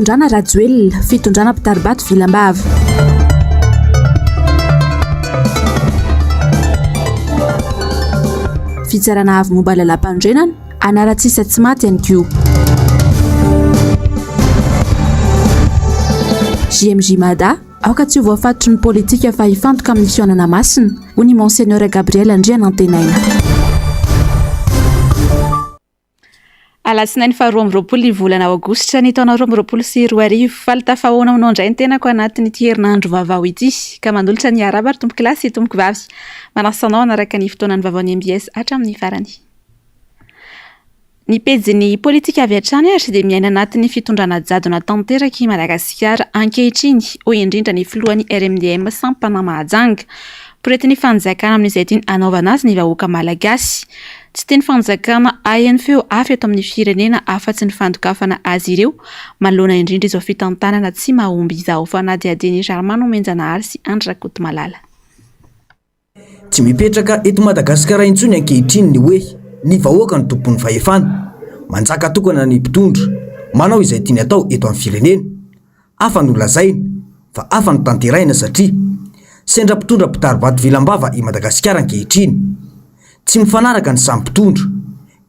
Fitondrana Rajoelina, fitondrana mpitari-bato vilam-bava. Fitsarana avo momba lalàmpanorenana, anaran-tsisa tsy maty ihany koa. JMJ Mada, aoka tsy ho voafatotry ny politika fa hifantoka amin'ny fihaonana masina, hoy ny Monseigneur Gabriel Andrianantenaina. Alatsinainy faha 22 ny volana aogositra ny taona 2022. Faly tafahaona aminao indray ny tenako anatin'ity herinandro vaovao ity ka manolotra ny arahaba ry tompoko lahy sy tompoko vavy. Manasa anao hanaraka ny fotoanan'ny vaovaon'ny mbs hatramin'ny farany. Ny pejin'ny politika avy hatrany ary dia miaina anatin'ny fitondrana jadona tanteraka i Madagasikara ankehitriny, hoy indrindra ny filohan'ny RMDM sampana Mahajanga. Poretin'ny fanjakana amin'izay tiany hanaovana azy ny vahoaka malagasy. Tsy tian'ny fanjakana haheno feo hafa eto amin'ny firenena afa-tsy ny fandokafana azy ireo, manoloana indrindra izao fitantanana tsy mahomby izao. Fanadihadian'i Germain Nomenjanahary sy Andry Rakotomalala. Tsy mipetraka eto Madagasikara intsony ankehitriny ny hoe ny vahoaka no tompon'ny fahefana. Manjaka tokana ny mpitondra, manao izay tiany atao eto amin'ny firenena. Hafa no lazaina, fa hafa no tanterahina satria sendra mpitondra mpitari-bato vilam-bava i Madagasikara ankehitriny. Tsy mifanaraka ny samy mpitondra,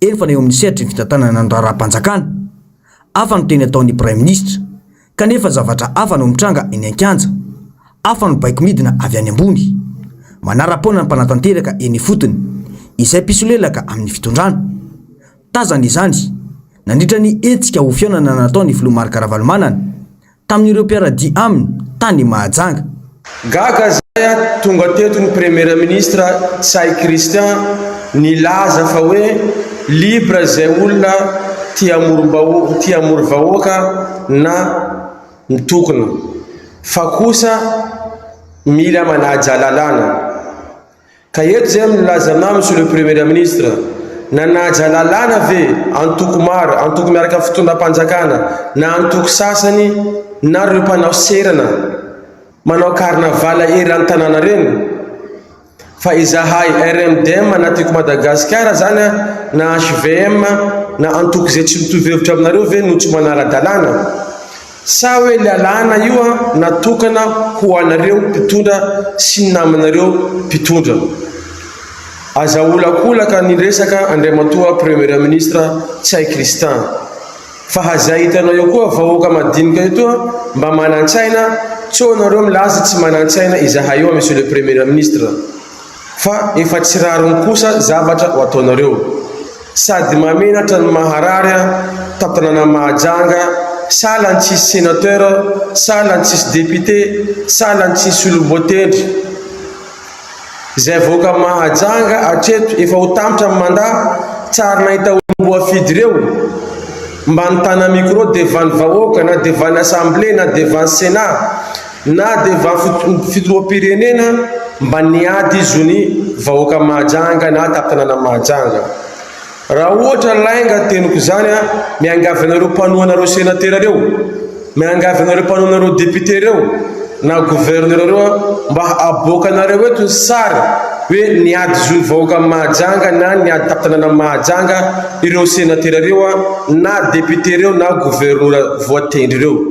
eny fa na eo amin'ny sehatry ny fitantanana ny raharaham-panjakana. Hafa no teny ataon'ny Praiminisitra. Kanefa zavatra hafa no mitranga eny an-kianja. Hafa no baiko midina avy any ambony. Manara-poana ny mpanatanteraka eny ifotony, izay mpisolelaka amin'ny fitondrana. Tazana izany, nandritra ny hetsika ho fihaonana nataon'ny filoha Marc Ravalomanana, tamin'ireo mpiara-dia aminy tany Mahajanga. Gaga zay a, tonga teto ny premier ministre Ntsay Christian nilaza fa hoe libre zay olona tia hamorom-bahoaka tia hamory vahoaka na mitokona fa kosa mila manaja lalàna. Ka eto zay milaza aminao Monsieur le Premier Ministre, nanaja lalàna ve antoko maro, antoko miaraka amin'ny fitondram-panjakana na antoko sasany na reo mpanao serana manao carnaval eran'ny tanàna reny? Fa izahay RMDM na Tiako Madagasikara zany na hvm na antoko izay tsy mitovy hevitra aminareo ve no tsy manara-dalàna? Sa hoe lalàna io natokana ho anareo mpitondra sy ny namanareo mpitondra? Aza aholakolaka ny resaka Andriamatoa Premier Ministre Ntsay Christin fa hazay hitanao eo koa vahoaka madinika io toa mba manantsaina tsô nareo milaza tsy manantsaina izahay io Monsieur le Premier Ministre. Fa efa tsy rariny kosa zavatra ho ataonareo. Sady mahamenatra no maharary an, tantanana Mahajanga, sahala ny tsisy senateur, sahala ny tsisy député, sahala ny tsisy olom-boatendry. Izay vahoaka Mahajanga hatreto efa ho tampitra ny mandat, tsy ary nahita olom-boafidy ireo mba nitana micro devant ny vahoaka na devant ny assemblée na devant ny sénat. Na dia va filoham-pirenena mba niady zony vahoaka Mahajanga na tatanana Mahajanga. Raha ohatra lainga teniko zany a, miangavy anareo mpanohana reo senatera reo, miangavy anareo mpanohana reo député reo na gouverneur reo a, mba aboakanareo eto ny sary hoe niady zony vahoaka Mahajanga na niady tatanana Mahajanga ireo senatera reo a, na député reo na gouvernora voatendry reo.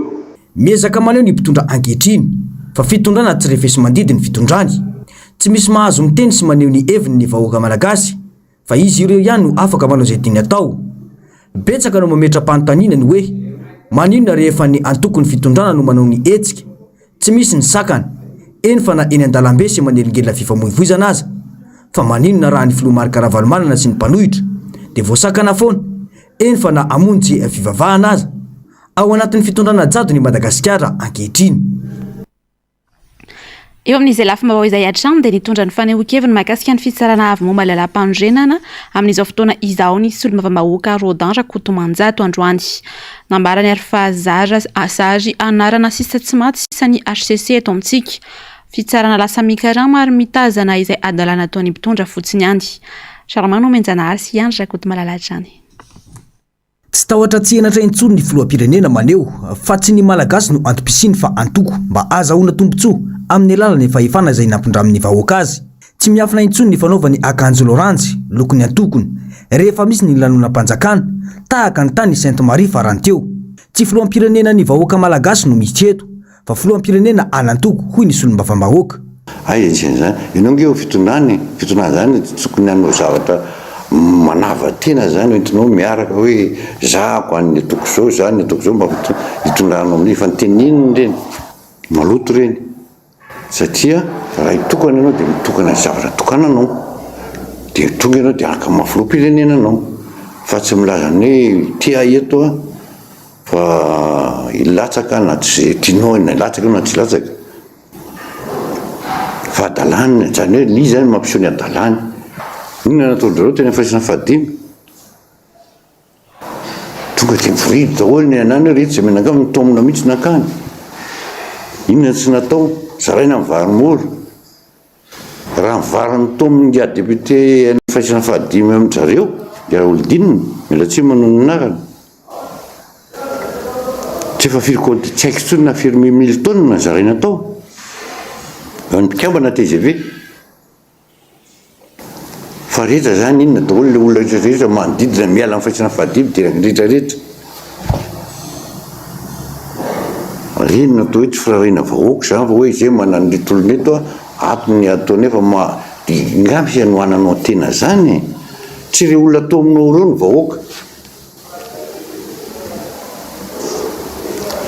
Miezaka maneho ny mpitondra ankehitriny fa fitondrana tsy refesi-mandidy ny fitondrany. Tsy misy mahazo miteny sy maneho ny heviny ny vahoaka malagasy fa izy ireo ihany no afaka manao izay tiany atao. Betsaka no mametra-panontaniana ny hoe maninona rehefa ny antokon'ny fitondrana no manao ny hetsika, tsy misy ny sakana, eny fa na eny an-dalambe sy manelingelina fifamoivoizana aza. Fa maninona raha ny filoha Marc Ravalomanana sy ny mpanohitra dia voasakana foana, eny fa na hamonjy fivavahana aza. Ao anatin'ny fitondrana jadona i Madagasikara ankehitriny. Eo amin'izay lafim-baovao izay hatrany dia nitondra ny fanehoan-keviny mahakasika ny fitsarana avo momba ny lalàmpanorenana amin'izao fotoana izao ny solombavambahoaka Rodin Rakotomanjato androany. Nambarany ary fa zara zary anarana sisa tsy maty sisa ny hcc eto amintsika. Fitsarana lasa mikarama ary mitazana izay hadalana ataon'ny mpitondra fotsiny ihany. Charmaine Nomenjanahary sy Andry Rakotomalala hatrany. Tsy tahotra tsy henatra intsony ny filoham-pirenena maneho fa tsy ny Malagasy no antom-pisiany fa antoko mba ahazahoana tombontsoa amin'ny alalan'ny fahefana izay nampindramin'ny vahoaka azy. Tsy miafina intsony ny fanaovany akanjo loranjy, lokon'ny antokony, rehefa misy ny lanonam-panjakana, tahaka ny tany Sainte Marie farany teo. Tsy filoham-pirenena ny vahoaka malagasy no misy eto fa filoham-pirenena an'antoko, hoy ny solombavambahoaka. Aiza nisy an'izany? Ianao ange eo fitondrana e, fitondrana zany tsy tokony hanao zavatra manava-tena zany entinao miaraka hoe zahako any ataoko zao, za ny ataoko zao mba hitondranao amin'iny fa ny teneniny ireny maloto ireny satria raha hitokana ianao dia mitokana ny zavatra tokananao dia tonga ianao dia araka ny maha filoham-pirenena anao fa tsy milaza ny hoe ity aho eto an fa hilatsaka na tsy tianao na hilatsaka io na tsy hilatsaka. Fa hadalana, izany hoe izy izany mampiseho ny hadalany. Inona no nataon-dry zareo teny amin'ny faisana fahadimy? Tonga dia nivoridy daholo ny anany hoe reto izay mianakavy nitaomina mihitsy nankany. Inona no tsy natao? Zaraina ny vary mora. Raha ny vary nitaomin'ingahy député any faisana fahadimy amin-dry zareo, i Raholdina, miala tsiny manonona anarana. Tsy efa firy compte tsy haiko intsony na firy mille tonnes zaraina tao. Ny mpikambana tgv. Fa rehetra zany inona daholo le olona rehetra rehetra manodidina miala amin'ny faisana fahadimy dia rehetra rehetra. Reny no atao hoe tsy firaharahiana vahoaka zany fa hoe izay manana ireto olona ireto ato ny atao nefa ma dia ngamba fianohananao tena zany e. Tsy ireo olona atao aminao ireo ny vahoaka.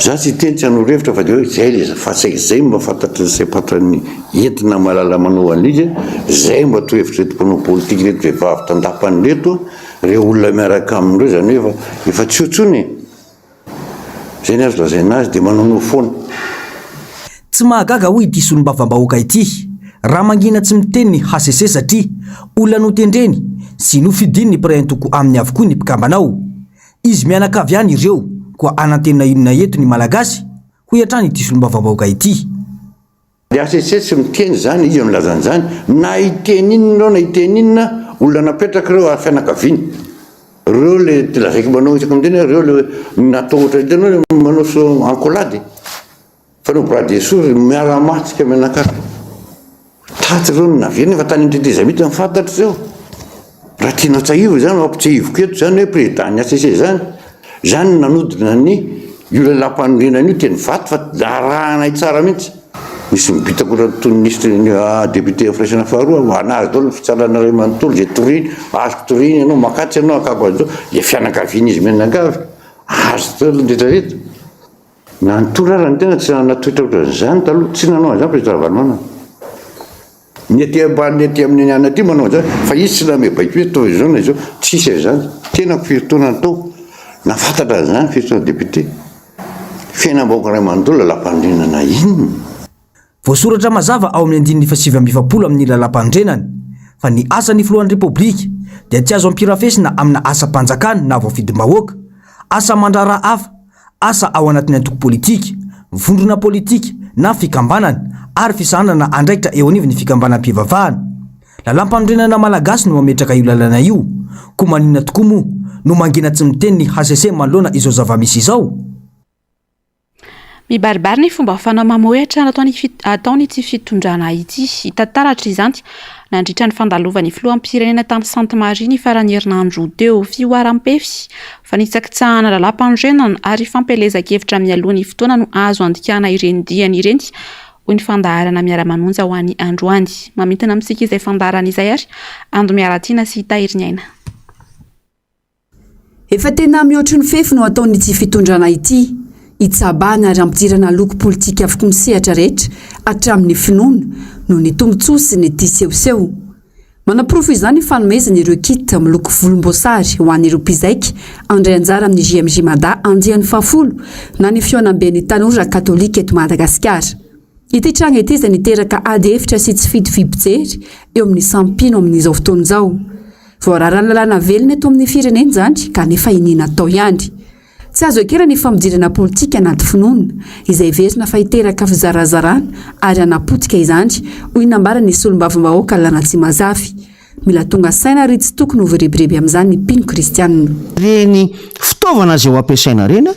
Za tsy hiteny tsy hanoro hevitra fa de hoe zay le fa saingy zay mba fantatry ny saim-pantran'ny entina mahalala manao an'izy zay mba tohevitra reto mpanao politika reto vehivavy tandapany reto reo olona miaraka aminy reo zany hoe efa efa tsy eo tsony e zay ny azo lazaina azy de manaonao foana. Tsy mahagaga hoy ity solombavambahoaka ity raha mangina tsy miteny ny hcc satria olona notendreny sy nofidiny ny mpiray antoko aminy avokoa ny mpikambana ao. Izy mianakavy ihany ireo koa hanantena inona eto ny Malagasy? hoy hatrany ity solombavambahoaka ity. Ny hcc tsy miteny izany, iza no milaza an'izany? Na hiteny inona ireo na hiteny inona, olona napetraka ireo ary fianakaviana. Ireo le lazaiko manao isaky ny miteny hoe ireo le natao ohatran'ny hitanao le manao so ankolady. Fanao bras de sourd miara-matsika mianakavy. Taty ireo no naverina efa tany amin'ny tetezamita ny fantatro ireo. Raha tianao tsahivina izany, mampitsiahiviko eto izany hoe président ny HCC izany, izany no nanodina ny io lalàmpanorenana io teny Ivato fa arahanay tsara mihitsy. Nisy nibitaka ohatran'ny toy ny nisy ny député amin'ny firaisana faharoa, anazy daholo ny fitsarana iray manontolo, izay toriana, azoko toriana ianao, makatsy ianao, akako an'izao, ilay fianakavian'izy mianakavy, azy daholo ny rehetra rehetra. Na nitory ara ny tena tsy nanana toetra ohatran'izany taloha, tsy nanao an'izany Président Ravalomanana. Ny aty ambany ny aty amin'ny any aty manao an'izany fa izy tsy nanome baiko hoe ataovy izao na izao, tsisy an'izany. Tenako firy taona tao nahafantatra an'izany, firy taona député. Fiainam-bahoaka iray manontolo lalam-panorenana inona? Voasoratra mazava ao amin'ny andininy faha-49 amin'ny Lalàmpanorenana fa ny asan'ny Filohan'ny Repoblika dia tsy azo ampirafesina amina asam-panjakana na voafidim-bahoaka, asa aman-draharaha hafa, asa ao anatin'ny antoko politika, vondrona politika na fikambanana ary fisahanana andraikitra eo anivon'ny fikambanam-pivavahana. Lalàmpanorenana malagasy no mametraka io lalana io, koa maninona tokoa moa no mangina tsy miteny ny hcc manoloana izao zava-misy izao? Mibaribary ny fomba fanao mamohehatra ataon'ity fitondrana ity. Hita taratra izany nandritra ny fandalovan'ny filoham-pirenena tany Sainte Marie ny faran'ny herinandro teo. Fihoaram-pefy, fanitsakitsahana lalàmpanorenana ary fampielezan-kevitra mialoha ny fotoana no azo andikana ireny diany ireny, hoy ny fandaharana Miara-manonja ho an'ny androany. Mamintina amintsika izay fandaharana izay ary Ando Miaratiana sy Tahiriniaina. Efa tena mihoatry ny fefy no ataon'ity fitondrana ity. Hitsabahana ary hampidirana loko politika avokoa ny sehatra rehetra, hatramin'ny finoana, noho ny tombontsoa sy ny tia sehoseho. Manaporofo izany ny fanomezana ireo kit miloko volomboasary ho an'ireo mpizaika handray anjara amin'ny JMJ Mada andiany fahafolo na ny fihaonamben'ny tanora katolika eto Madagasikara. Ity tranga ity izay niteraka ady hevitra sy tsy fitoviam-pijery eo amin'ny samy mpino amin'izao fotoana izao. Voararan'ny lalàna velona eto amin'ny firenena izany kanefa iniana atao ihany. Tsy azo ekena ny fampidirana politika anaty finoana, izay heverina fa hiteraka fizarazarana ary hanapotika izany, hoy ny nambaran'ny solombavambahoaka Lana Tsimazafy. Mila tonga saina ary tsy tokony ho voarebireby amin'izany ny mpino kristianina. Ireny fitaovana izay ho ampiasaina ireny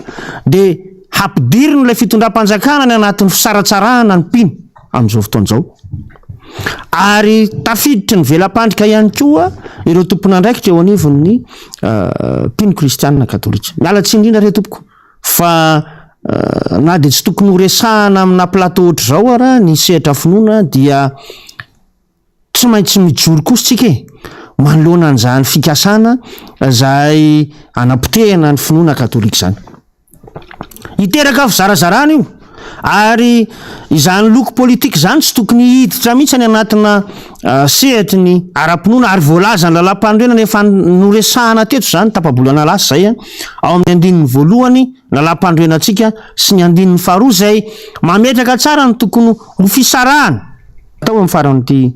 dia hampidirin'ilay fitondram-panjakana any anatin'ny fisaratsarahana ny mpino amin'izao fotoana izao. Ary tafiditry ny vela-pandrika ihany koa ireo tompon'andraikitra eo anivon'ny mpino kristianina katolika. Miala tsiny indrindra re tompoko. Fa na dia tsy tokony ho resahana amina plateau ohatr'izao ara ny sehatra finoana dia tsy maintsy mijoro kosa tsika e! Manoloana an'izany fikasana izay hanapotehana ny finoana katolika izany. Hiteraka fizarazarana io ary izany loko politika izany tsy tokony hiditra mihitsy any anatina sehatry ny ara-pinoana ary voalazan'ny lalàmpanorenana efa noresahana teto izany tapa-bolana lasa izay ao amin'ny andininy voalohany lalàmpanorenantsika sy ny andininy faharoa izay mametraka tsara ny tokony ho fisarahana tao amin'ny faran'ity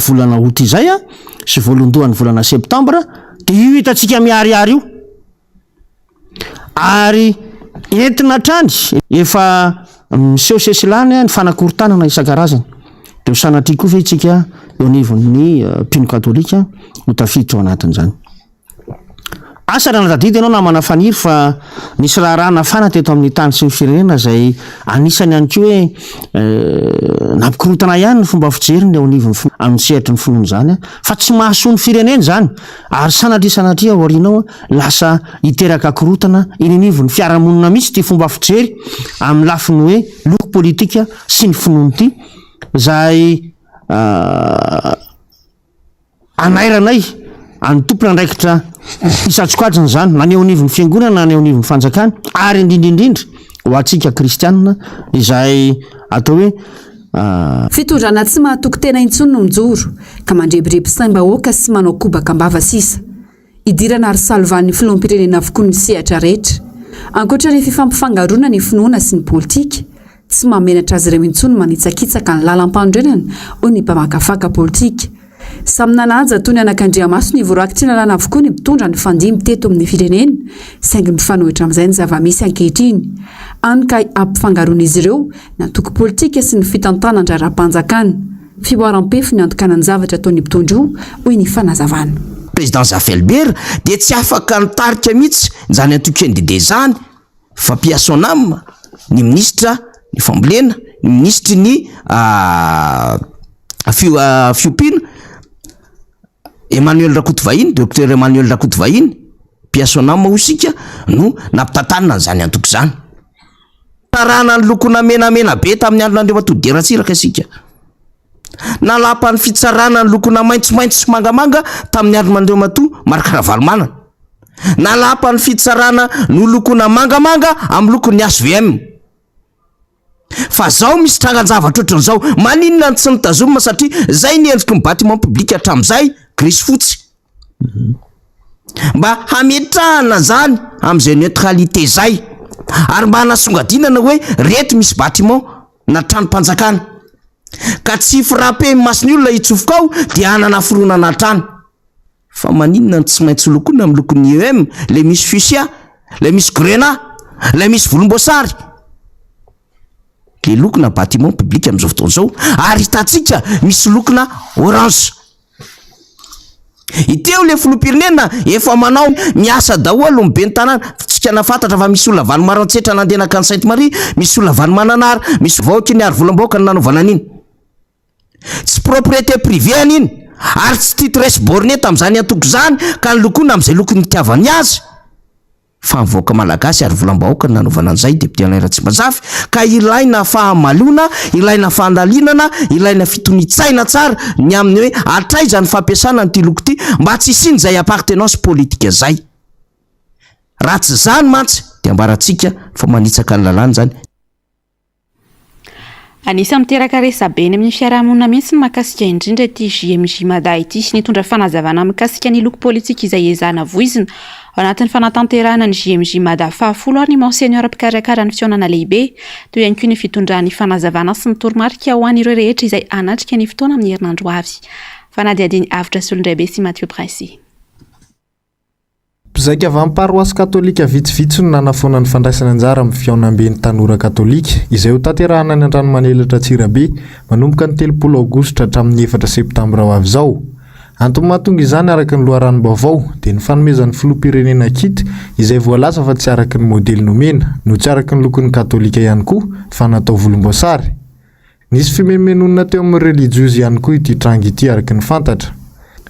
volana août izay sy voalondohan'ny volana septambra dia io hitantsika miharihary io. Ary entina hatrany efa miseho sesilany ny fanakorontanana isan-karazany. Dia ho sanatria koa ve isika eo anivon'ny mpino katolika ho tafiditra ao anatin'izany? Asa raha natadidy ianao namana Faniry fa nisy raharaha nafana teto amin'ny tany sy ny firenena izay anisany ihany koa hoe nampikorontana ihany ny fomba fijeriny eo anivon'ny amin'ny sehatry ny finoana izany fa tsy mahasoa ny firenena izany Ary sanatria sanatria ao aoriana ao lasa hiteraka korontana eny anivon'ny fiarahamonina mihitsy ity fomba fijery amin'ny lafiny hoe loko politika sy ny finoana ity izay anairanay an'ny tompon'andraikitra isan-tsokajiny izany na ny eo anivon'ny fiangonana na ny eo anivon'ny fanjakana ary indrindra indrindra ho antsika kristianina izay atao hoe Fitondrana tsy mahatoky tena intsony no mijoro, ka mandrebireby saim-bahoaka sy manao kobaka am-bava sisa. Idirana ary salovan'ny filoham-pirenena avokoa ny sehatra rehetra. Ankoatra ny fifampifangaroana ny finoana sy ny politika, tsy mahamenatra azy ireo intsony manitsakitsaka ny lalam-panorenana, hoy ny mpamakafaka politika. Samy nanaja toy ny anakandriamaso ny voarakitry ny lalàna avokoa ny mpitondra nifandimby teto amin'ny firenena, saingy mifanohitra amin'izay ny zava-misy ankehitriny. Hany ka ampifangaroan'izy ireo ny antoko politika sy ny fitantanan-draharaham-panjakana. Fihoaram-pefy ny andikana ny zavatra ataon'ny mpitondra io, hoy ny fanazavana. Président Zafy Albert dia tsy afaka nitarika mihitsy izany antoko NDD izany fa paix à son âme ny minisitra ny fambolena, ny minisitry ny fiompiana Emmanuel Rakotovahiny, Docteur Emmanuel Rakotovahiny, paix à son âme hoy isika no nampitantanina an'izany antoko izany. Tarana ny lokona menamena be tamin'ny andron'Andriamatoa Didier Ratsiraka isika. Nalapan'ny fitsarana ny lokona maitsomaitso sy mangamanga tamin'ny andron'Andriamatoa Marc Ravalomanana. Nalapan'ny fitsarana nolokoina mangamanga amin'ny lokon'ny HVM. Fa zao misy trangan-javatra ohatran'izao, maninona no tsy notazomina satria zay ny endriky ny bâtiment public hatramin'izay, gris sy fotsy. Mba hametrahana zany amin'izay neutralité zay ary mba hanasongadinana hoe reto misy bâtiment na tranom-panjakana ka tsy hi-frapper ny mason'ny olona hitsofoka ao dia hanana fironana hatrany. Fa maninona no tsy maintsy lokoina amin'ny lokon'ny IEM ilay misy fuchsia, ilay misy grenat, ilay misy volomboasary? Ilay lokona bâtiment public amin'izao fotoana izao ary hitantsika misy lokona orange. Iteo ilay filoham-pirenena efa manao miasa daholo ny ben'ny tanàna, tsika nahafantatra fa misy olona avy any Maroantsetra nandeha nankany Sainte Marie, misy olona avy any Mananara, misy vahoaka iny ary volam-bahoaka no nanaovana an'iny. Tsy propriété privée any iny ary tsy titres borné tamin'izany antoko izany ka nolokoina amin'izay loko nitiavany azy fa ny vahoaka malagasy ary volam-bahoaka no nanaovana an'izay député Alain Ratsimbazafy ka ilaina fahamaloana, ilaina fandalinana, ilaina fitonian-tsaina tsara ny amin'ny hoe hatraiza ny fampiasana an'ity loko ity mba tsy hisian'izay appartenance politique izay. Raha tsy izany mantsy dia ambarantsika fa manitsaka ny lalàna izany. Anisan'ny miteraka resabe eny amin'ny fiarahamonina mihitsy ny mahakasika indrindra ity JMJ Mada ity. Nitondra fanazavana mikasika ny loko politika izay ezahana voizina ao anatin'ny fanatanterahana ny JMJ Mada fahafolo ary ny Monseigneur mpikarakara ny fihaonana lehibe. Teo ihany koa ny fitondrany fanazavana sy ny toromarika ho an'ireo rehetra izay hanatrika ny fotoana amin'ny herinandro ho avy. Fanadihadian'i Avotra Solondraibe sy Mathieu Princy. Mpizaika avy amin'ny paroasy katolika vitsivitsy no nanafoana ny fandraisana anjara amin'ny fihaonamben'ny tanora katolika, izay hotanterahina any Andranomanelatra Antsirabe, manomboka ny 30 aogositra hatramin'ny efatra septambra ho avy izao. Antony mahatonga izany araka ny loharanom-baovao, dia ny fanomezan'ny filoham-pirenena kit izay voalaza fa tsy araka ny modely nomena, no tsy araka ny lokon'ny katolika ihany koa, fa natao volomboasary. Nisy fimenomenonana teo amin'ny relijiozy ihany koa ity tranga ity araka ny fantatra.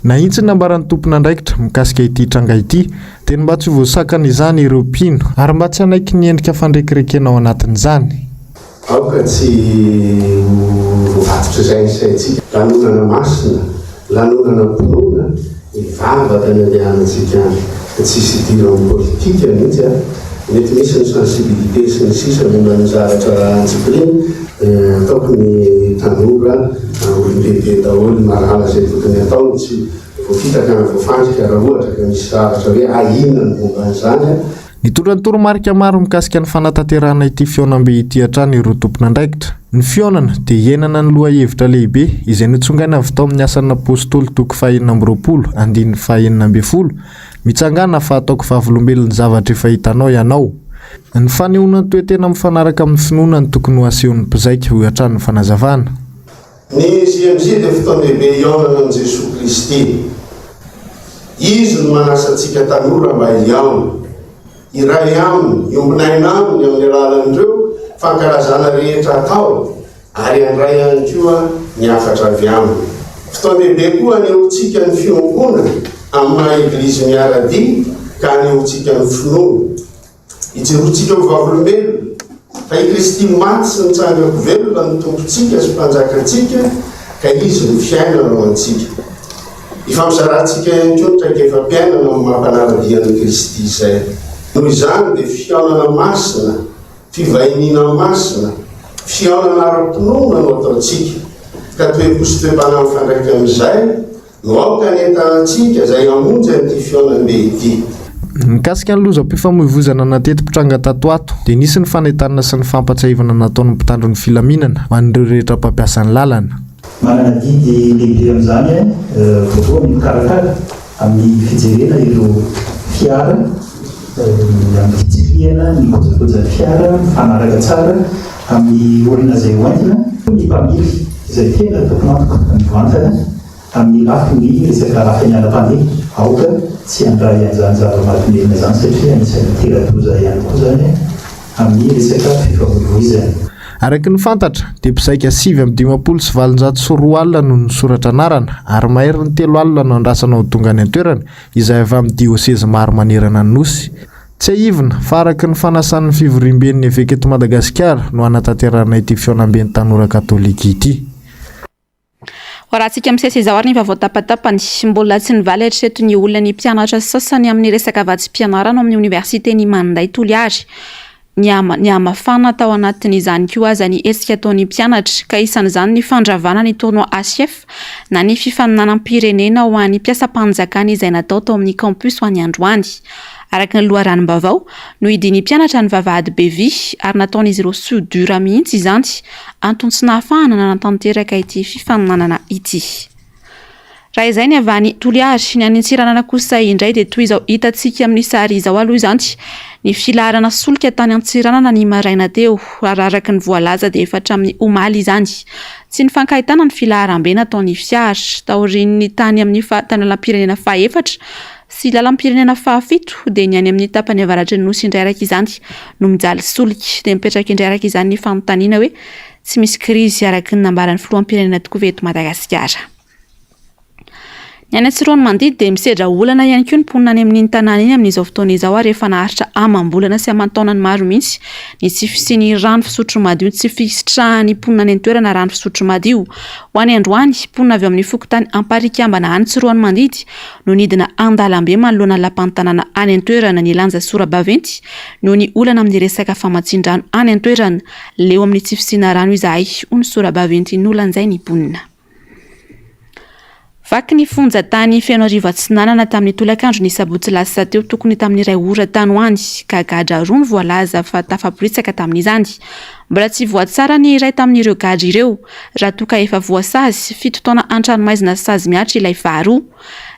Nahitsy ny nambaran'ny tompon'andraikitra mikasika ity tranga ity dia ny mba tsy ho voasakana izany ireo mpino ary mba tsy hanaiky ny endrika fandrekirekena ao anatin'izany. Aoka tsy ho voavatotr'izay ny saintsika. Lanonana masina, lanonana am-pinoana, ny vavaka ny andehanantsika any. Fa tsisy idiran'ny politika mihitsy an! Mety misy ny sensibilité sy ny sisa momba ny zavatra antsipiriany. Ataoko ny tanora, olon-dehibe daholo mahalala izay tokony ataony, tsy voafitaka na voafandrika raha ohatra ka misy zavatra hoe ahiana ny momba an'izany an. Nitondra ny toromarika maro mikasika ny fanatanterahana ity fihaonambe ity hatrany ireo tompon'andraikitra. Ny fihaonana dia hiainana ny lohahevitra lehibe izay notsongaina avy tao amin'ny Asan'ny Apostoly toko faha-26 andininy faha-16, Mitsangàna fa hataoko vavolombelon'ny zavatra efa hitanao ianao. Ny fanehoana ny toe-tena mifanaraka amin'ny finoana no tokony ho asehon'ny mpizaika, hoy hatrany ny fanazavana. Ny JMJ dia fotoan-dehibe hihaonana amin'i Jesoa Kristy. Izy no manasa antsika tanora mba hihaona, hiray Aminy, hiombona aina Aminy amin'ny alalan'ireo fankalazana rehetra atao ary handray ihany koa ny hafatra avy Aminy. Fotoan-dehibe koa hanehoantsika ny fiombonana amin'ny maha Eglizy miara-dia ka hanehoantsika ny finoana. Ijoroantsika ho vavolombelona fa i Kristy maty sy nitsangan-ko velona no Tompontsika sy Mpanjakantsika ka Izy no fiainana ho antsika. Ifampizarantsika ihany koa ny traikefam-piainana amin'ny maha mpanara-dia an'i Kristy izay. Noho izany dia fihaonana masina, fivahiniana masina, fihaonana ara-pinoana no ataontsika ka toe-po sy toe-panahy mifandraika amin'izay No aoka hanentana antsika izay hamonjy an'ity fihaonambe ity. Mikasika ny lozam-pifamoivoizana nateti-pitranga tato ato, dia nisy ny fanentanana sy ny fampatsiahivana nataon'ny mpitandro ny filaminana ho an'ireo rehetra mpampiasa ny lalana. Manana adidy lehibe amin'izany voalohany ny mpikarakara amin'ny fijerena ireo fiara, amin'ny fitsirihana ny kojakojan'ny fiara mifanaraka tsara amin'ny olona izay hoentina, ny mpamily izay tena tompon'antoka mivantana Amin'ny lafiny resaka hafenenam-pandeha, aoka tsy handray an'izany zava-mahadomelina izany satria anisan'ny mitera-doza ihany koa izany amin'ny resaka fifamoivoizana. Araka ny fantatra dia mpizaika 859 no nisoratra anarana ary maherin'ny 30 no andrasana ho tonga any an-toerana izay avy amin'ny diosezy maro manerana ny Nosy. Tsiahivina fa araka ny fanasan'ny fivoriamben'ny eveka eto Madagasikara no hanatanterahana ity fihaonamben'ny tanora katolika ity. Hoarahantsika misesy izao ary ny vaovao tapatapany. Mbola tsy nivaly hatreto ny olan'ny mpianatra sasany amin'ny resaka vatsim-pianarana ao amin'ny oniversiten'i Maninday Toliary. Nihamafana tao anatin'izany koa aza ny hetsika ataon'ny mpianatra, ka isan'izany ny fandravana ny tournoi ACF na ny fifaninanam-pirenena ho an'ny mpiasam-panjakana izay natao tao amin'ny campus ho an'ny androany. Araka ny loharanom-baovao, nohidian'ny mpianatra ny vavahady be vy ary nataon'izy ireo soudure mihitsy izany, antony tsy nahafahana nanatanteraka ity fifaninanana ity. Raha izay ny avy any Toliary, ny any Antsiranana kosa indray dia toy izao hitantsika amin'ny sary izao aloha izany ny filaharana solika tany Antsiranana ny maraina teo, raha araka ny voalaza dia efa hatramin'ny omaly izany. Tsy nifankahitana ny filaharam-be nataon'ny fiara, taorian'ny tany amin'ny lalam-pirenena fahefatra sy lalam-pirenena fahafito dia ny any amin'ny tapany avaratry ny Nosy indray araka izany no mijaly solika. Dia mipetraka indray araka izany ny fanontaniana hoe tsy misy krizy araka ny nambaran'ny filoham-pirenena tokoa ve eto Madagasikara? Ny any Tsiroanomandidy dia misedra olana ihany koa ny mponina any amin'iny tanàna iny amin'izao fotoana izao ary efa naharitra amam-bolana sy aman-taonany maro mihitsy ny tsy fisian'ny rano fisotro madio, tsy fisitrahan'ny mponina any an-toerana rano fisotro madio. Ho any androany, mponina avy ao amin'ny fokontany Amparikambana any Tsiroanomandidy no nidina an-dalambe manoloana ny lapan'ny tanàna any an-toerana nilanja sora-baventy noho ny olana amin'ny resaka famatsian-drano any an-toerana. Leo amin'ny tsy fisiana rano izahay, hoy ny sora-baventy nolanjain'ny mponina. Vaky ny fonja tany Fenoarivo Atsinanana tamin'ny tolakandro ny sabotsy lasa teo tokony tamin'ny iray ora tany ho any ka gadra roa no voalaza fa tafaporitsaka tamin'izany. Mbola tsy voatsara ny iray tamin'ireo gadra ireo raha toa ka efa voasazy fito taona an-tranomaizina sazy mihatra ilay faharoa.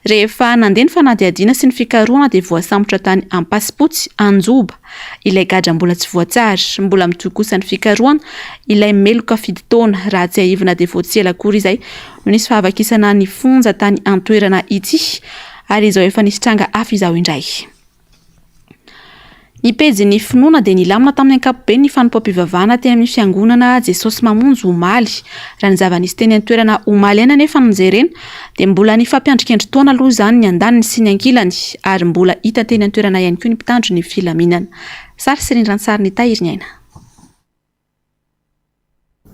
Rehefa nandeha ny fanadihadiana sy ny fikarohana dia voasambotra tany Ampasipotsy, Anjoba, ilay gadra mbola tsy voatsara. Mbola mitohy kosa ny fikarohana ilay meloka fito taona. Raha tsiahivina dia vao tsy ela akory izay no nisy fahavakisana ny fonja tany an-toerana ity ary izao efa nisy tranga hafa izao indray. Ny pejin'ny finoana dia nilamina tamin'ny ankapobeny ny fanompoam-pivavahana teny amin'ny fiangonana Jesosy Mamonjy omaly. Raha ny zava-nisy teny an-toerana omaly ihany anefa no jerena dia mbola nifampiandrikendry taona aloha izany ny andaniny sy ny ankilany ary mbola hita teny an-toerana ihany koa ny mpitandro ny filaminana. Sary sy rindran-tsarin'i Tahiriniaina.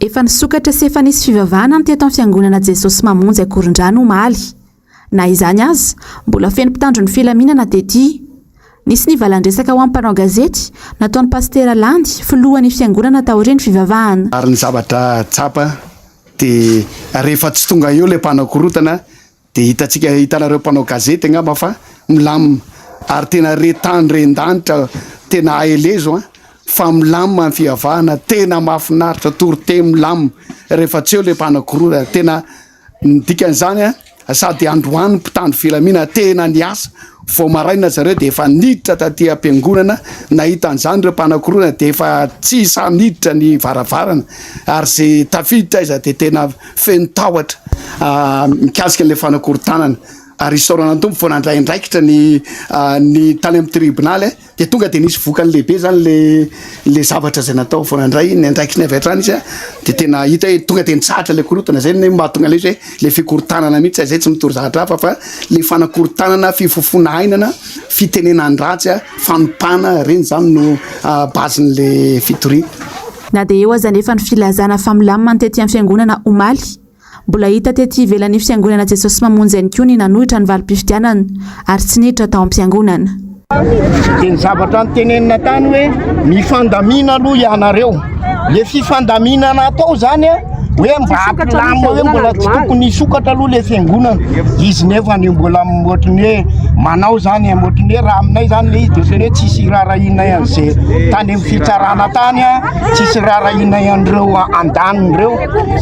Efa nisokatra sy efa nisy fivavahana ny teto amin'ny fiangonana Jesosy Mamonjy Ankorondrano omaly. Na izany aza, mbola feno mpitandro ny filaminana tety. Nisy ny valan-dresaka ho an'ny mpanao gazety, nataon'ny Pasitera Landy, filohan'ny fiangonana taorian'ny fivavahana. Ary ny zavatra tsapa dia rehefa tsy tonga eo ilay mpanao korontana Dia hitantsika, hitanareo mpanao gazety angamba fa milamina ary tena re tany ren-danitra tena aelezo an, fa milamina ny fivavahana, tena mahafinaritra, toriteny milamina rehefa tsy eo le mpanakorontana, tena ny dikan'izany an, sady androany mpitandro filaminana tena niasa, vao maraina zareo dia efa niditra taty am-piangonana, nahita an'izany ireo mpanakorontana dia efa tsy sahy niditra ny varavarana ary izay tafiditra aiza dia tena feno tahotra mikasika an'ilay fanakorontanana ary isaorana ny Tompo vao nandray andraikitra ny ny tany amin'ny tribonaly dia tonga dia nisy vokany lehibe zany le le zavatra izay natao vao nandray ny andraikiny avy hatrany izy dia tena hita hoe tonga dia nitsahatra ilay korontana zay ny mahatonga ilay izy hoe le fikorontanana mihitsy zay tsy mitory zavatra hafa fa le fanakorontanana fifofoana ainana fitenenan-dratsy fanompana ireny zany no base-n'le fitoriana. Na dia eo aza anefa ny filazana fa milamina ny tety amin'ny fiangonana omaly, mbola hita tety ivelan'ny fiangonana Jesosy Mamonjy ihany koa ny nanohitra ny valim-pifidianana ary tsy niditra tao am-piangonana. Dia ny zavatra notenenina tany hoe mifandamina aloha ianareo. Le fifandaminana atao zany a, hoe mba hampilamina hoe mbola tsy tokony hisokatra aloha le fiangonana. Izy nefa ny mbola ohatry ny hoe manao zany, ohatry ny hoe raha aminay zany le izy dia ohatry ny hoe tsisy iraharahianay an'izay tany amin'ny fitsarana tany a, tsisy iraharahianay an'ireo andaniny ireo.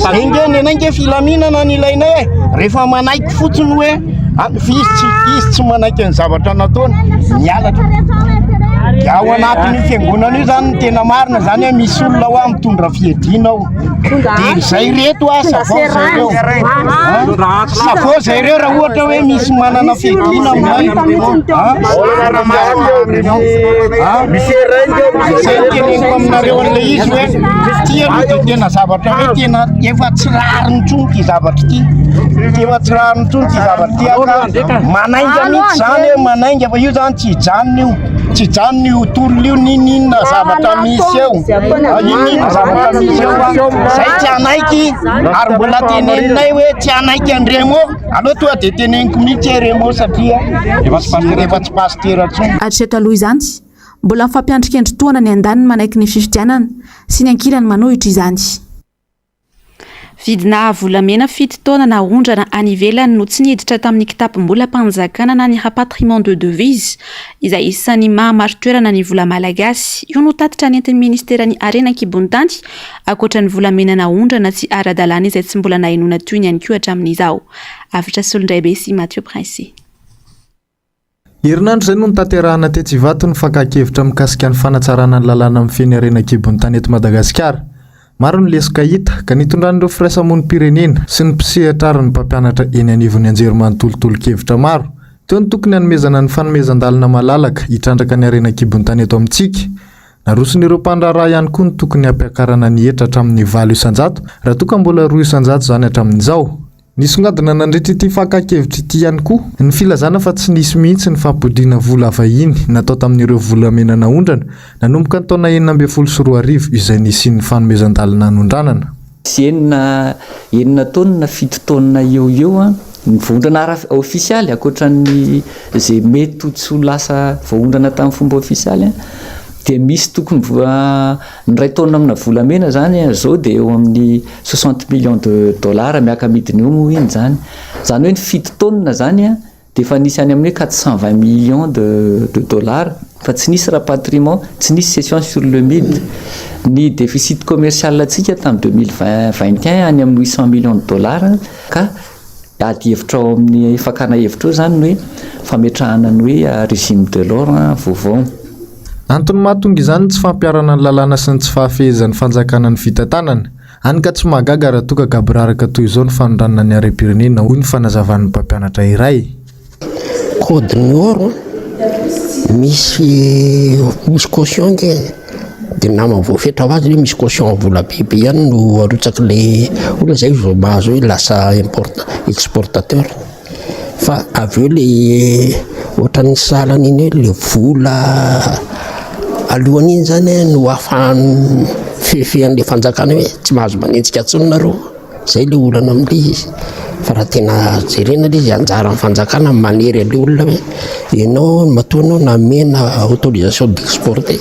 Zay nge ny anay nge filaminana no ilainay e, rehefa manaiky fotsiny hoe fa izy tsy izy tsy manaiky ny zavatra nataony, mialatra. Dia ao anatin'io fiangonana io zany ny tena marina zany hoe misy olona hoa mitondra fiadiana ao. Dia zay reto a savao zay reo. Savao zay reo raha ohatra hoe misy manana fiadiana aminay. Zay no teneniko aminareo an'ilay izy hoe ity aloha dia tena zavatra hoe tena efa tsy rariny intsony ity zavatra ity. Efa tsy rariny intsony ity zavatra ity ka manainga mihitsy zany hoe manainga fa io zany tsy hijanona io. Tsy hijanona io tolona io n'inon'inona zavatra misy eo. N'inon'inona zavatra misy eo fa zay tsy hanaiky ary mbola teneninay hoe tsy hanaiky an'i Remo. Aleo tonga dia teneniko mihitsy hoe Remo satria efa tsy pasitera intsony. Hatreto aloha izany, mbola mifampiandrikendry tohana ny andaniny manaiky ny fifidianana sy ny ankilany manohitra izany. Vidina volamena fito taona naondrana any ivelany no tsy niditra tamin'ny kitapom-bolam-panjakana na ny rapatriement de devises, izay isan'ny maha marin-toerana ny vola malagasy. Io no tatitra nentin'ny ministeran'ny Harena an-kibon'ny tany, ankoatra ny volamena naondrana tsy ara-dalàna izay tsy mbola nahenoana tohiny ihany koa hatramin'izao. Avotra Solondraibe sy Mathieu Prince. Herinandro izay no notanterahana tetsy Ivato ny fakan-kevitra mikasika ny fanatsarana ny lalàna mifehy ny harena an-kibon'ny tany eto Madagasikara. Maro ny lesoka hita, ka nitondran'ireo firaisamonim-pirenena sy ny mpisehatra ary ny mpampianatra eny anivon'ny anjerimanontolo tolo-kevitra maro. Teo ny tokony hanomezana ny fanomezan-dalana malalaka hitrandraka ny harena an-kibon'ny tany eto amintsika. Naroson'ireo mpandraharaha ihany koa ny tokony hampiakarana ny hetra hatramin'ny 8% raha toa ka mbola 2% izany hatramin'izao. Nisongadina nandritra ity fakan-kevitra ity ihany koa ny filazana fa tsy nisy mihitsy ny fampodiana vola vahiny natao tamin'ireo volamena naondrana nanomboka ny taona 2016 izay nisian'ny fanomezan-dalana hanondranana. Misy enina enina taonina, fito taonina eo ho eo ny voaondrana ara ofisialy ankoatran'ny izay mety ho tsy ho lasa voaondrana tamin'ny fomba ofisialy dia misy tokony Ny iray taonina amina volamena izany izao dia eo amin'ny soixante millions de dollars miaka-midina eo moa iny izany. Izany hoe ny fito taonina izany dia efa nisy any amin'ny hoe quatre cent vingt millions de de dollars fa tsy nisy rapatriement, tsy nisy cession sur le mid. Ny déficit commercial antsika tamin'ny deux mille vingt vingt et un any amin'ny huit cent millions de dollars ka Ady hevitra ao amin'ny fakana hevitra ao izany ny hoe fametrahana ny hoe régime de l'or vaovao. Antony mahatonga izany ny tsy fampiharana ny lalàna sy ny tsy fahafehezan'ny fanjakana ny fitantanana, hany ka tsy mahagaga raha toa ka gaboraraka toy izao ny fanondranana ny harem-pirenena, hoy ny fanazavan'ny mpampianatra iray. Code ny or. Misy misy caution ange e, dia nama voafetra ho azy hoe misy caution vola be be ihany no arotsak'ilay olona zay vao mahazo hoe lasa import exportateur. Fa avy eo le ohatran'ny sahala an'iny hoe le vola alohan'iny zany no ahafahan'ny fefehan'ilay fanjakana hoe tsy mahazo manenjika intsony nareo. Zay le olana amin'ilay izy. Fa raha tena jerena ilay izy anjaran'ny fanjakana ny manery an'ilay olona hoe ianao matoa ianao namena autorisation d'exporter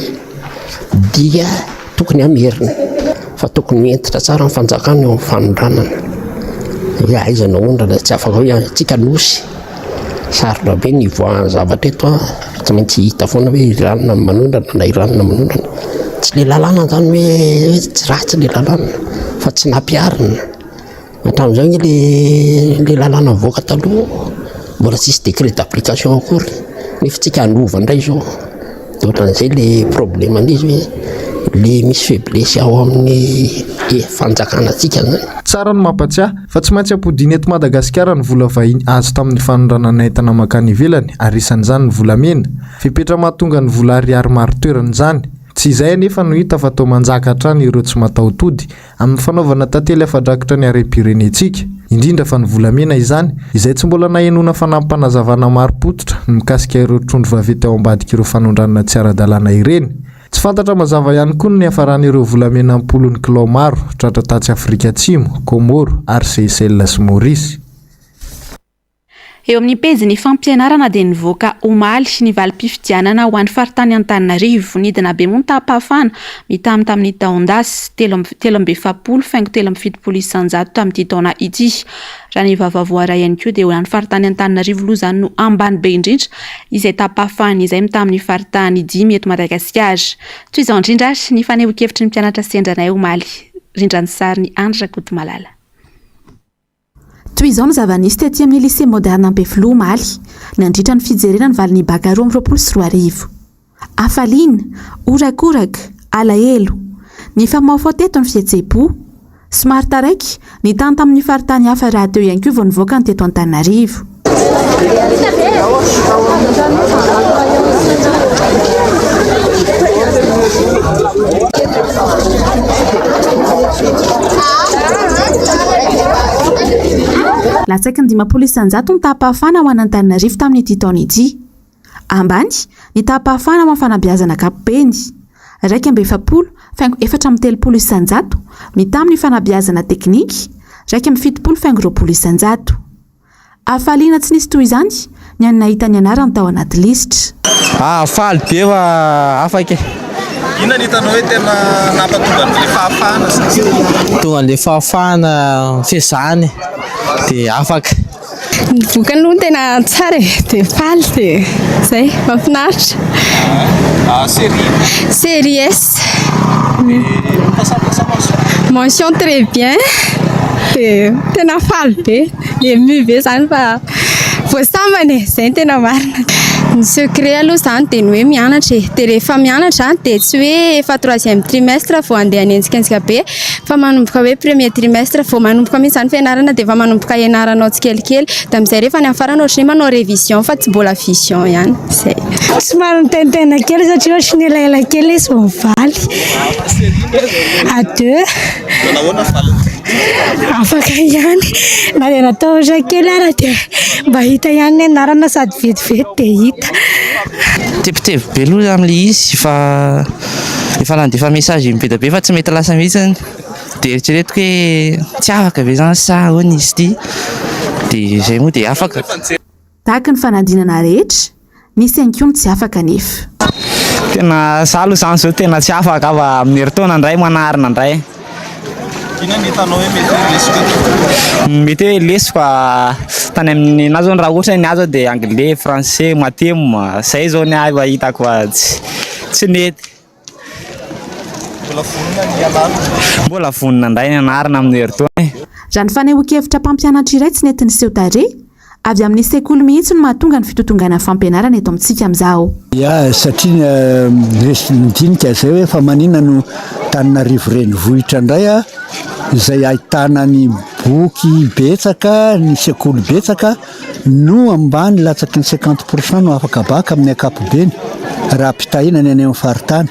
dia tokony hamerina fa tokony hentitra tsara ny fanjakana eo amin'ny fanondranana hoe aiza no aondrana tsy afaka hoe antsika nosy sarotra be ny hivoahan'ny zavatra eto an, tsy maintsy hita foana hoe i ranona no manondrana na i ranona manondrana, tsy le lalàna zany hoe tsy ratsy le lalàna fa tsy nampiharina. Hatramin'izao ange le le lalàna nivoaka taloha mbola tsisy décret d'application akory nefa tsika hanova indray izao, de ohatran'izay le problème an'izy hoe le misy faiblesse ao amin'ny fanjakana antsika zany. Tsara ny mampatsiahy fa tsy maintsy ampodiana eto Madagasikara ny vola vahiny azo tamin'ny fanondranana entana mankany ivelany ary isan'izany ny volamena. Fepetra mahatonga ny vola ariary marin-toerana izany. Tsy izay anefa no hita fa toa manjaka hatrany ireo tsy mataho-tody amin'ny fanaovana tantely afa-drakotra ny harem-pirenentsika, indrindra fa ny volamena izany, izay tsy mbola nahenoana fanampim-panazavana marim-pototra ny mikasika ireo trondro vaventy ao ambadik'ireo fanondranana tsy ara-dalàna ireny. Tsy fantatra mazava ihany koa ny niafaran'ireo volamena am-polony kilao maro tratra tatsy Afrika Atsimo, Kômôro ary Seychelles sy Maorisy. Eo amin'ny pejin'ny fampianarana dia nivoaka omaly ny valim-pifidianana ho an'ny faritany Antananarivo. Nidina be moa ny taham-pahafahana mitaha tamin'ny taon-dasa, 43 faingo 73 isan-jato tamin'ity taona ity. Raha ny vaovao voaray ihany koa dia ho an'ny faritany Antananarivo aloha izany no ambany be indrindra izay taham-pahafahana izay mitaha amin'ny faritany dimy eto Madagasikara. Toy izao indrindra ary ny fanehoan-kevitry ny mpianatra sendra anay omaly. Rindran-tsarin'i Andry Rakotomalala. Toy izao ny zava-nisy tety amin'ny Lycée Moderne Ampefiloha omaly, nandritra ny fijerena ny valin'ny Bac 2022. Hafaliana, horakoraka, alahelo. Nifamahofaho teto ny fihetseham-po. Somary taraiky, nitany tamin'ny faritany hafa rahateo ihany koa vao nivoaka ny teto Antananarivo. Latsaky ny 50% ny taham-pahafahana ho an'Antananarivo tamin'ity taona ity. Ambany ny taham-pahafahana ho an'ny fanabeazana ankapobeny, 41 faingo 34% mitaha amin'ny fanabeazana teknika, 71 faingo 20%. Hafaliana tsy nisy toy izany ny an'ny nahita ny anarany tao anaty lisitra. Ah, faly be fa afaka e. Inona no hitanao hoe tena nampatonga an'ilay fahafahana sy ny sisa? Tonga an'ilay fahafahana fezahana e, dia afaka. Ny vokany aloha no tena tsara e, dia faly dia izay, mahafinaritra. Ah, série? Série S. Mention très bien, dia tena faly be. Ému be zany fa vao sambany e, zay no tena marina. Ny secret aloha zany dia ny hoe mianatra e, dia rehefa mianatra dia tsy hoe efa troisième trimestre vao andeha hanenjikenjika be fa manomboka hoe premier trimestre vao manomboka mihitsy zany fianarana dia efa manomboka ianaranao tsikelikely dia amin'izay rehefa any amin'ny farany ohatran'ny hoe manao révision fa tsy mbola vision ihany, zay. Somary nitaintaina kely satria ohatry ny elaela kely izy vao nivaly. À deux. Afaka ihany na dia natahotra kely ara dia mba hita ihany ny anarana sady vetivety dia hita. Tebiteby be aloha amin'ilay izy fa efa nandefa message be dia be fa tsy mety lasa mihitsy dia eritreretiko hoe tsy afaka ve izany sa ahoana izy ity dia izay moa dia afaka. Tahaka ny fanadinana rehetra, nisy ihany koa ny tsy afaka anefa. Tena za aloha zany zao tena tsy afaka fa amin'ny herintaona indray manarina indray. Inona no hitanao hoe mety hoe lesoka eto? Mety hoe lesoka tany amin'ny na zao raha ohatra hoe ny ahy zao dia anglais, français, mathem, zay zao ny ahy fa hitako fa tsy tsy nety. Mbola vonona ny hianarina? Mbola vonona indray ny hianarina amin'ny herintaona e. Raha ny fanehoan-kevitra mpampianatra iray tsy nety niseho tarehy, avy amin'ny sekoly mihitsy no mahatonga ny fitotonganan'ny fampianarana eto amintsika amin'izao. Ya, satria nisy nidinika izay hoe fa maninona no Antananarivo renivohitra indray izay ahitana ny boky betsaka, ny sekoly betsaka no ambany latsaky ny 50% no afaka bac amin'ny ankapobeny raha ampitahaina ny any amin'ny faritany.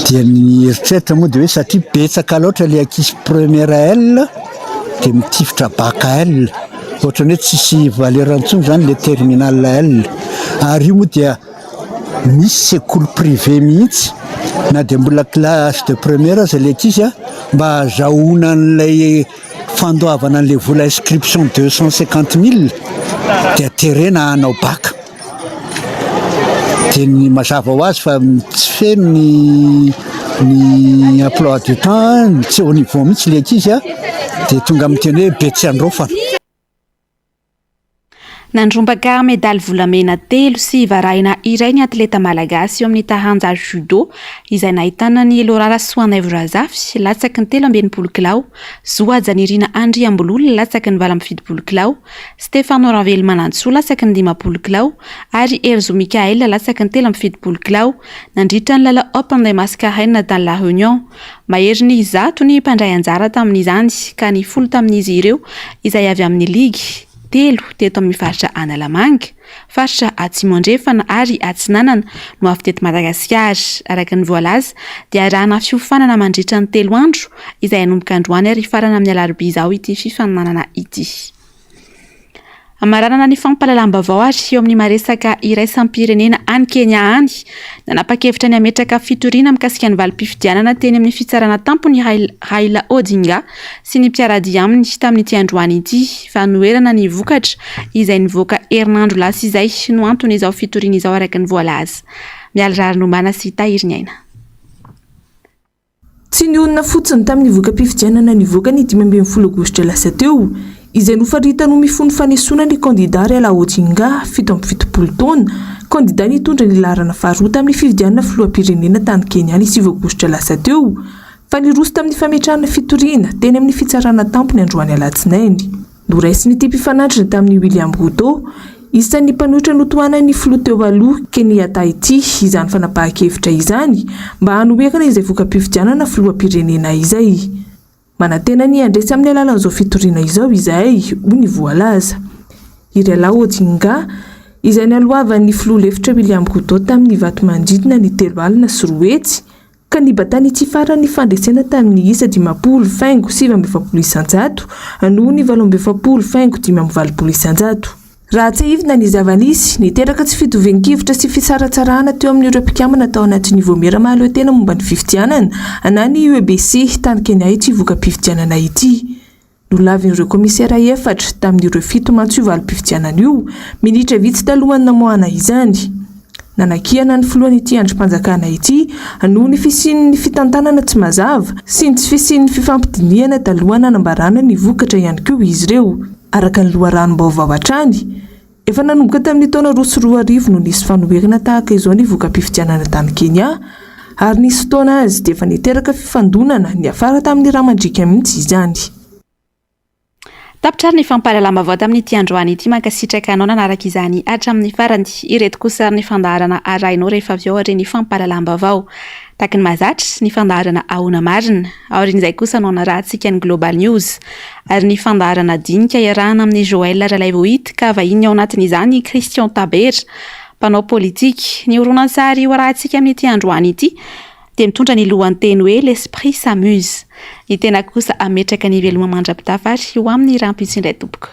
Dia ny eritreritra moa dia hoe satria betsaka loatra ilay ankizy première L dia mitifitra bac L. Ohatran'ny hoe tsisy valeur intsony izany ilay terminale L. Ary io moa dia misy sekoly privé mihitsy na dia mbola classe de première aza ilay ankizy mba hahazahoana an'ilay fandoavana an'ilay vola inscription 250 000 dia terena hanao bac. Dia ny mazava ho azy fa tsy feno ny ny emploi du temps, tsy au niveau mihitsy ilay ankizy dia tonga amin'ny teny hoe be tsy andraofana. Nandrombaka medaly volamena telo sy varahina iray ny atleta malagasy eo amin'ny taranja judo, izay nahitana an'i Laura Rasoanaivo Razafy, latsaky ny 63 kilao, Zo Hajanirina Andriambololona, latsaky ny 78 kilao, Stefano Ravelomanantsoa, latsaky ny 50 kilao, ary Herizo Mickaël, latsaky ny 73 kilao, nandritra ny lalao Open des Mascarenes tany La Réunion. Maherin'ny 100 ny mpandray anjara tamin'izany, ka ny folo tamin'izy ireo izay avy amin'ny ligy telo teto amin'ny faritra Analamanga, faritra Atsimo Andrefana ary Atsinanana no avy teto Madagasikara. Araka ny voalaza dia arahana fiofanana mandritra ny telo andro izay hanomboka androany ary hifarana amin'ny alarobia izao ity fifaninanana ity. Hamaranana ny fampahalalam-baovao ary eo amin'ny maresaka iraisam-pirenena any Kenya any. Nanapa-kevitra ny hametraka fitoriana mikasika ny valim-pifidianana teny amin'ny fitsarana tampony Raila Odinga sy ny mpiara-dia aminy tamin'ity androany ity. Fanoherana ny vokatra izay nivoaka herinandro lasa izay no anton'izao fitoriana izao araka ny voalaza. Mialy Raharinombana sy Tahiriniaina. Tsy nionona fotsiny tamin'ny voka-pifidianana nivoaka ny 15 aogositra lasa teo, izay nofaritany ho mifono fanesoana ny kandidà Raila Odinga, 77 taona, kandidà nitondra ny laharana faharoa tamin'ny fifidianana filoham-pirenena tany Kenya ny 9 aogositra lasa teo, fa niroso tamin'ny fametrahana fitoriana teny amin'ny fitsarana tampony androany alatsinainy. Noraisin'ity mpifanandrina tamin'i William Ruto, isan'ny mpanohitra notohanan'ny filoha teo aloha Kenyatta ity izany fanapahan-kevitra izany mba hanoherana izay voka-pifidianana filoham-pirenena izay. Manantena ny handresy amin'ny alalan'izao fitoriana izao izahay, hoy ny voalaza. I Raila Odinga, izay nialohavan'ny filoha lefitra William Ruto tamin'ny vato manodidina ny 220,000, ka nibata ny tsy faran'ny fandresena tamin'ny isa 50 faingo 49% noho ny 48 faingo 85%. Raha tsiahivina ny zava-nisy, niteraka tsy fitovian-kevitra sy fisaratsarahana teo amin'ireo mpikambana tao anatin'ny Vaomiera Mahaleotena momba ny Fifidianana na ny UEBC tany Kenya ity voka-pifidianana ity. Nolavin'ireo kaomisera efatra tamin'ireo fito mantsy io valim-pifidianana io, minitra vitsy talohan'ny namoahana izany. Nanakiana ny filohan'ity andrim-panjakana ity noho ny fisian'ny fitantanana tsy mazava sy ny tsy fisian'ny fifampidinihana talohan'ny nanambarana ny vokatra ihany koa izy ireo, araka ny loharanom-baovao hatrany. Efa nanomboka tamin'ny taona 2002 no nisy fanoherana tahaka izao ny voka-pifidianana tany Kenya, ary nisy fotoana azy dia efa niteraka fifandonana niafara tamin'ny rà mandriaka mihitsy izany. Tapitra ary ny fampahalalam-baovao tamin'ity androany ity. Mankasitraka anao nanaraka izany hatramin'ny farany. Ireto kosa ary ny fandaharana arahinao rehefa avy ao aorian'ny fampahalalam-baovao. Taky ny mahazatra, ny fandaharana Ahoana Marina. Aorian'izay kosa no hanarahantsika ny Global News. Ary ny fandaharana Dinika iarahana amin'i Joël Ralaivohity ka vahiny ao anatin'izany i Christian Tabera, mpanao politika. Ny horonantsary ho arahantsika amin'ity androany ity dia mitondra ny lohanteny hoe L'esprit s'amuse. Ny tena kosa hametraka ny veloma mandra-pitafa ary ho amin'ny rahampitso indray tompoko.